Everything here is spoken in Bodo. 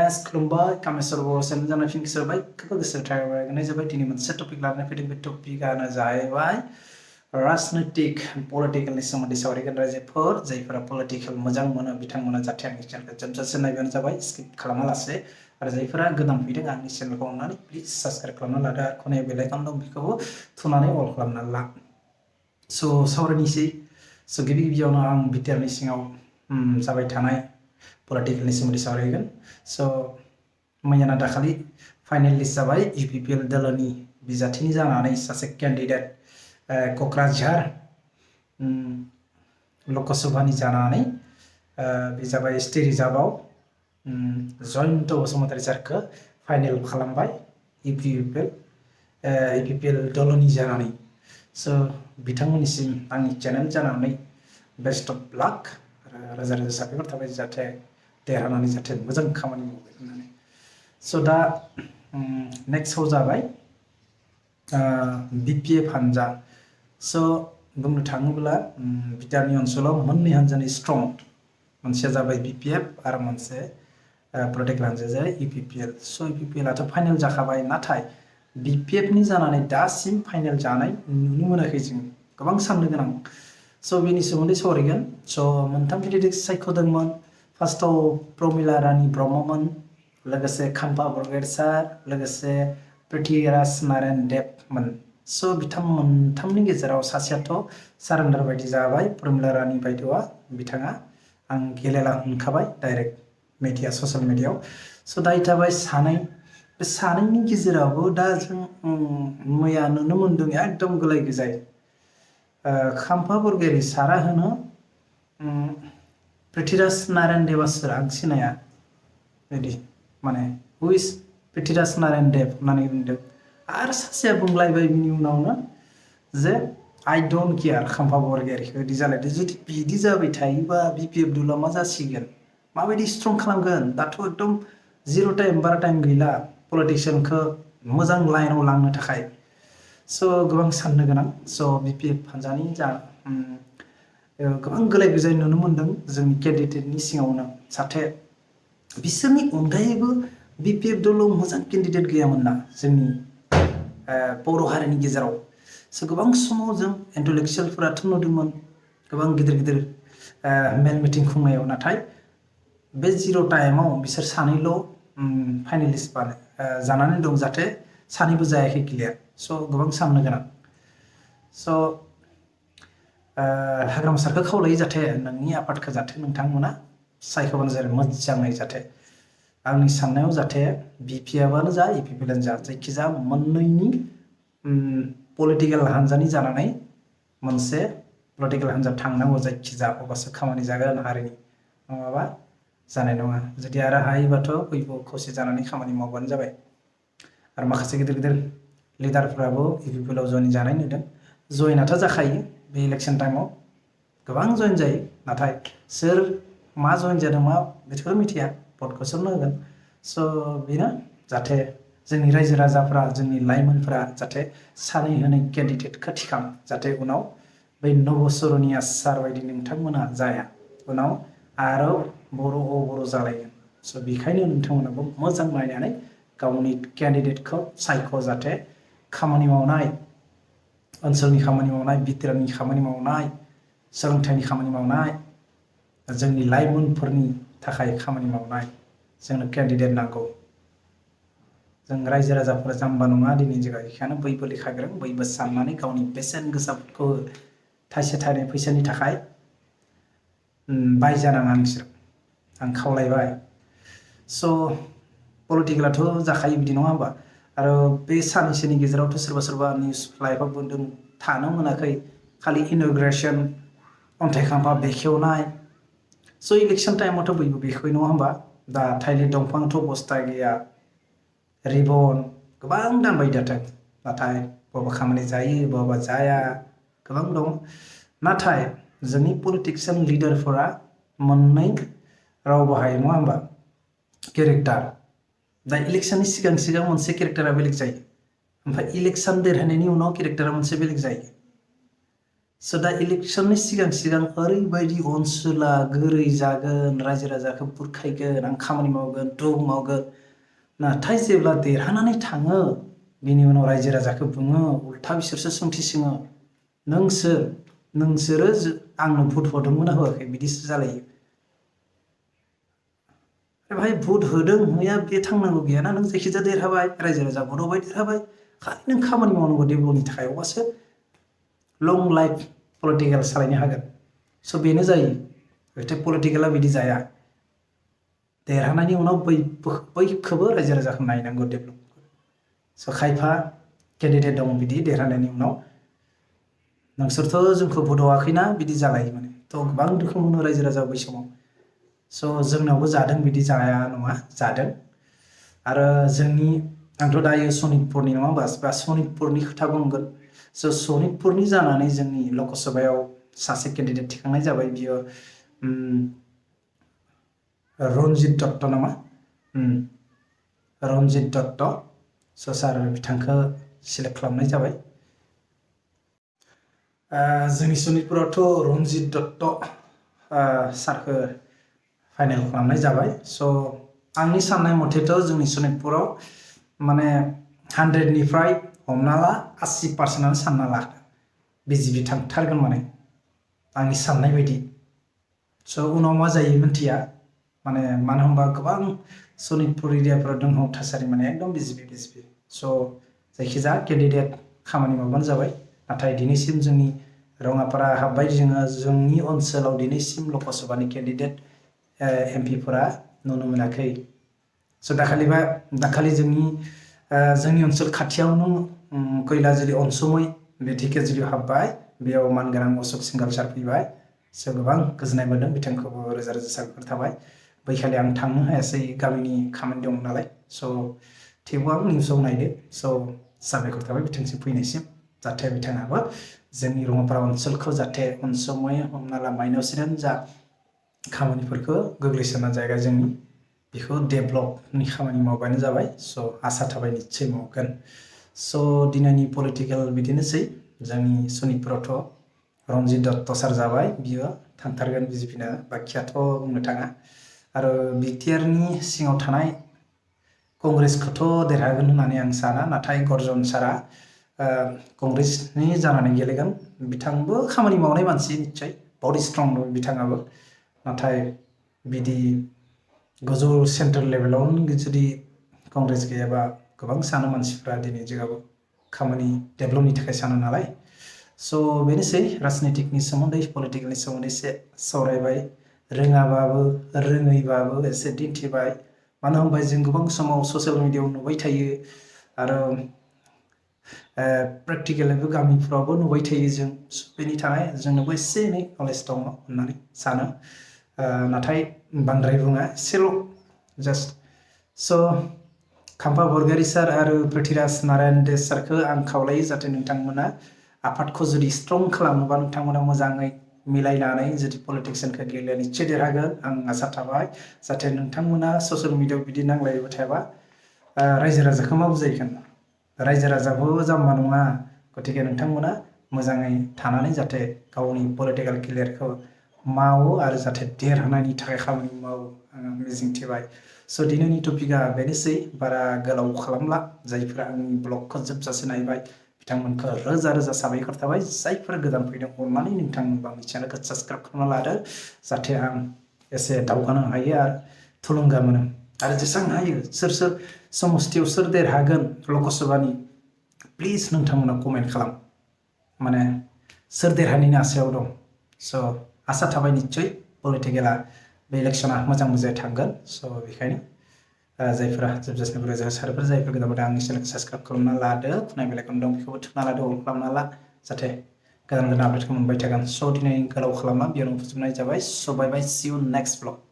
Yes, खुलुमबाय कामेश्वर बर' चेनेल जानाय फिन सोरबाय खोब गोसो थाबाय जाबाय दिनै मोनसे टपिक लानानै फैदों बे टपिकआनो जाहैबाय राजनैतिक पलिटिकेलनि सोमोन्दै सावरायगोन रायजोफोर जायफोरा पलिटिकेल मोजां मोनो बिथांमोना जाहाथे आंनि चेनेलखौ जोबजासे नायबानो जाबाय स्किप खालामालासे आरो जायफोरा गोदान फैदों आंनि चेनेलखौ अननानै प्लिज साबस्क्राइब खालामना लादो आरो खनायाव बेल आइकन दं बेखौबो थुनानै अल खालामना ला स' सावरायनोसै स' गिबियावनो आं बिटिआरनि सिङाव जाबाय थानाय पलिटिकेलनि सोमोन्दै सावरायगोन स' मैयाना दाखालि फाइनेल लिस्ट जाबाय इउपिपिएल दोलोनि बिजाथिनि जानानै सासे केन्डिडेट क'क्राझार लकसभानि जानानै बे जाबाय स्टे रिजार्भआव जयन्त बसुमतारी सारखौ फाइनेल खालामबाय इउपिपिएल दोलोनि जानानै स' बिथांमोननिसिम आंनि चेनेल जानानै बेस्ट अफ लाक आरो रोजा रोजा साबायखर थाबाय जाहाथे देरहानानै जाहाथे मोजां खामानि मावबाय होननानै स' दा नेक्स्टआव जाबाय बिपिएफ हानजा स' बुंनो थाङोब्ला बिटिआरनि ओनसोलाव मोननै हानजानि स्ट्रं मोनसेया जाबाय बिपिएफ आरो मोनसे पलिटिकेल हानजाया जाबाय इउपिपिएल स' इउपिपिएलआथ' फाइनेल जाखाबाय नाथाय बिपिएफनि जानानै दासिम फाइनेल जानाय नुनो मोनाखै जों गोबां साननो गोनां स' बेनि सोमोन्दै सावरायगोन स' मोनथाम केन्डिडेट सायख'दोंमोन फार्स्टआव प्रमिला रानी ब्रह्ममोन लोगोसे खाम्फा बरगयारी सार लोगोसे पृथ्वीराज नारायण देबमोन स' बिथां मोनथामनि गेजेराव सासेयाथ' सारेन्डार बायदि जाबाय प्रमिला रानी बायदिआ बिथाङा आं गेलेला होनखाबाय डाइरेक्ट मिडिया ससियेल मिडियायाव स' दायो थाबाय सानै बे सानैनि गेजेरावबो दा जों मैया नुनो मोन्दों एकदम गुलाय गुजाय खाम्फा बरगयारी सारा होनो पृथ्वीराज नारायण देबा सोर आं सिनाया बिदि माने हु इज पृथ्वीराज नारायण देब होननानै बुंदों आरो सासेया बुंलायबाय बिनि उनावनो जे आइ डोन्ट केयार खाम्फा बरगयारीखौ बिदि जालायदों जुदि बिदि जाबाय थायोबा बिपिएफ दला मा जासिगोन माबायदि स्ट्रं खालामगोन दाथ' एकदम जिर' टाइम बारा टाइम गैला पलिटिशियानखौ मोजां लाइनाव लांनो थाखाय स' गोबां साननो गोनां स' बिपिएफ हानजानि जा गोबां गुलाय गुजाय नुनो मोन्दों जोंनि केन्डिडेटनि सिङावनो जाहाथे बिसोरनि अनगायैबो बिपिएफ दलाव मोजां केन्डिडेट गैयामोन ना जोंनि बर' हारिनि गेजेराव स' गोबां समाव जों इन्टेलेक्सुयेलफोराथ' नुदोंमोन गोबां गिदिर गिदिर मेल मिटिं खुंनायाव नाथाय बे जिर' टाइमाव बिसोर सानैल' फाइनेलिस्ट जानानै दं जाहाथे सानैबो जायाखै क्लियार स' गोबां साननो गोनां स' हाग्रामा सारखौ खावलायो जाहाथे नोंनि आफादखौ जाहाथे नोंथांमोना सायख'बानो जाबाय मोजाङै जाहाथे आंनि साननायाव जाहाथे बिपिएफआनो जा इउपिपिएलआनो जा जायखिजाया मोननैनि पलिटिकेल हानजानि जानानै मोनसे पलिटिकेल हानजा थांनांगौ जायखिजाया अब्लासो खामानि जागोन हारिनि नङाबा जानाय नङा जुदि आरो हायोबाथ' बयबो खौसे जानानै खामानि मावबानो जाबाय आरो माखासे गिदिर गिदिर लिडारफोराबो इउपिपिएलआव जइन जानाय नुदों जइनाथ' जाखायो बे इलेक्शन टाइमाव गोबां जइन जायो नाथाय सोर मा जइन जादों मा बेखौ मिथिया भटखौ सोरनो होगोन स' बेनो जाहाथे जोंनि रायजो राजाफ्रा जोंनि लाइमोनफ्रा जाहाथे सानै होनै केन्डिडेटखौ थिखां जाहाथे उनाव बै नबसरनिया सार बायदि नोंथांमोना जाया उनाव आरो बर' जालायगोन स' बेखायनो नोंथांमोनाबो मोजां नायनानै गावनि केन्डिडेटखौ सायख' जाहाथे खामानि मावनाय ओनसोलनि खामानि मावनाय बिटिआरनि खामानि मावनाय सोलोंथाइनि खामानि मावनाय जोंनि लाइमोनफोरनि थाखाय खामानि मावनाय जोंनो केन्डिडेट नांगौ जों रायजो राजाफोरा जाम्बा नङा दिनै जायगा बेखायनो बयबो लेखा गोरों बयबो साननानै गावनि बेसेन गोसाफोरखौ थाइसे थाइनै फैसानि थाखाय बायजानाङा नोंसोर आं खावलायबाय स' पलिटिकेलाथ' जाखायो बिदि नङा होमबा आरो बे साननैसोनि गेजेरावथ' सोरबा सोरबा निउस लाइभआव बुंदों थानो मोनाखै खालि इन'ग्रेसन अन्थाइ खाम्फा बेखेवनाय स' इलेक्सन टाइमावथ' बयबो बेखेवयो नङा होमबा दा थाइलिर दंफांथ' बस्था गैया रिबन गोबां दाम बायदों नाथाय बबा खामानि जायो बबा जाया गोबां दं नाथाय जोंनि पलिटिशियान लिडारफोरा मोननै राव बाहायो नङा होमबा केरेक्टार दा इलेक्शननि सिगां मोनसे केरेक्टारा बेलेग जायो ओमफ्राय इलेक्शन देरहानायनि उनाव केरेक्टारा मोनसे बेलेग जायो स' दा इलेक्सननि सिगां ओरैबायदि ओनसोला गोरै जागोन, रायजो राजाखौ बुरखायगोन, आं खामानि मावगोन, मावगोन। नाथाय जेब्ला देरहानानै थाङो, बिनि उनाव रायजो राजाखौ बुङो, उल्था बिसोरसो सोंथि सोङो, नोंसोरो आंनो भट होदोंमोन ना होआखै? बिदिसो जालायो। भाई भट होदों होया बे थांनांगौ गैयाना, नों जायखिजाया देरहाबाय, रायजो राजा भट होबाय देरहाबाय, खालि नों खामानि मावनांगौ डेभेलपनि थाखाय, अब्लासो लं लाइफ पलिटिकेल सालायनो हागोन। स' बेनो जायो, हयथ' पलिटिकेला बिदि जाया। देरहानायनि उनाव बयखौबो रायजो राजाखौ नायनांगौ डेभेलप। स' खायफा केन्डिडेट दं बिदि देरहानायनि उनाव नोंसोरथ' जोंखौ भट होआखैना बिदि जालायो माने। थ' गोबां रोखोमनि रायजो राजा बै समाव। स' जोंनावबो जादों, बिदि जाया नङा, जादों। आरो आंथ' दायो सनितपुरनि नङा होमबा, बा सनितपुरनि खोथा बुंगोन। स' सनितपुरनि जानानै जोंनि लकसभायाव सासे केन्डिडेट थिखांनाय जाबाय, बियो रन्जित दत्त नामा? रन्जित दत्त। स' सार बिथांखौ सिलेक्ट खालामनाय जाबाय। जोंनि सनितपुरावथ' रन्जित दत्त सारखौ फाइनेल खालामनाय जाबाय। स' आंनि साननाय मथेथ' जोंनि सनितपुराव माने 100निफ्राय हमना ला 80% सानना ला बिजेपि थांथारगोन माने, आंनि साननाय बायदि। स' उनाव मा जायो मिन्थिया, माने मानो होनबा गोबां सनितपुर एरियाफोराव दङ थासारि माने एकदम बिजेपि। स' जायखिजाया केन्डिडेट खामानि मावबानो जाबाय। नाथाय दिनैसिम जोंनि रङापारा हाब्बाय, जोंनि ओनसोलाव दिनैसिम लकसभानि केन्डिडेट एमपिफोरा नुनो मोनाखै। स' दाखालि जोंनि ओनसोल खाथियावनो कैलाजुलि अनसुमै बे ढेकियाजुलियाव हाब्बाय, बेयाव मानगोनां अशक सिंघाल सार फैबाय। स' गोबां गोजोननाय मोन्दों, बिथांखौबो रोजा रोजा साबायखर थाबाय। बैखालि आं थांनो हायासै, गामिनि खामानि दं नालाय। स' थेवबो आं निउसाव नायदो। स' साबायखर थाबाय बिथांसिम फैनायसिम, जाहाथे बिथाङाबो जोंनि रङापारा ओनसोलखौ जाहाथे अनसुमै हमना ला माइन'सआनो जा खामानिफोरखौ गोग्लैसोना जायगा जोंनि बेखौ डेभेलपनि खामानि मावबानो जाबाय। स' आसा थाबाय निस्सय मावगोन। स' दिनैनि पलिटिकेल बिदिनोसै। जोंनि सनितपुरावथ' रन्जित दत्त सार जाबाय, बियो थांथारगोन बिजेपिना, बाखियाथ' बुंनो थाङा। आरो बिटिआरनि सिङाव थानाय कंग्रेसखौथ' देरहागोन होननानै आं साना, नाथाय गर्जन सारा कंग्रेसनि जानानै गेलेगोन। बिथांबो खामानि मावनाय मानसि निस्सय, बहुत स्ट्रं दं बिथाङाबो। नाथाय बिदि गोजौ सेन्ट्रेल लेभेलावनो जुदि कंग्रेस गैयाबा गोबां सानो मानसिफ्रा दिनै जोंहाबो खामानि डेभेलपनि थाखाय सानो नालाय। स' बेनोसै राजनितिकनि सोमोन्दै, पलिटिकेलनि सोमोन्दै एसे सावरायबाय। रोङैबाबो एसे दिन्थिबाय। मानो होनबा जों गोबां समाव ससियेल मिडियायाव नुबाय थायो, आरो प्रेक्टिकेलबो गामिफ्रावबो नुबाय थायो जों। बेनि थाखाय जोंनोबो एसे एनै नलेज दङ होननानै सानो, नाथाय बांद्राय बुङा, एसेल' जास्ट। स' खाम्फा बरगयारी सार आरो पृथ्वीराज नारायण दे सारखौ आं खावलायो, जाहाथे नोंथांमोना आफादखौ जुदि स्ट्रं खालामोबा, नोंथांमोना मोजाङै मिलायनानै जुदि पलिटिक्सखौ गेलेनो निस्सय देरहागोन आं आसा थाबाय। जाहाथे नोंथांमोना ससियेल मिडियायाव बिदि नांलायबाय थायाबा रायजो राजाखौ मा बुजायगोन? रायजो राजाबो जाम्बा नङा। गतिके नोंथांमोना मोजाङै थानानै जाहाथे गावनि पलिटिकेल केरियारखौ मावो, आरो जाहाथे देरहानायनि थाखाय खामानि मावो आं मिजिंथिबाय। स' दिनैनि टपिकआ बेनोसै, बारा गोलाव खालामला। जायफोरा आंनि ब्लगखौ जोबजासे नायबाय बिथांमोनखौ रोजा रोजा साबायखर थाबाय। जायफोरा गोदान फैदों अननानै नोंथांमोनबो आंनि चेनेलखौ साबसक्राइब खालामना लादो, जाहाथे आं एसे दावगानो हायो आरो थुलुंगा मोनो। आरो जेसेबां हायो सोर समस्थियाव सोर देरहागोन लकसभानि, प्लिज नोंथांमोना कमेन्ट खालाम। माने सोर देरहानायनि आसायाव दं। स' आसा थाबाय निस्सय पलिटिकेला बे इलेक्सना मोजां थांगोन। स' बेखायनो जायफोरा जोबजासिम रोजा सारफोर जायफोर गोदान फैदों आंनि चेनेलखौ साबसक्राइब खालामना लादो, फुनाय बेलाइकन दं बेखौबो थुना लादो, अल खालामना ला, जाहाथे गोदान अपडेटखौ मोनबाय थागोन। स' दिनै गोलाव खालामना बेयावनो फोजोबनाय जाबाय। स' बाय बाय, सि इउ नेक्स्ट ब्लग।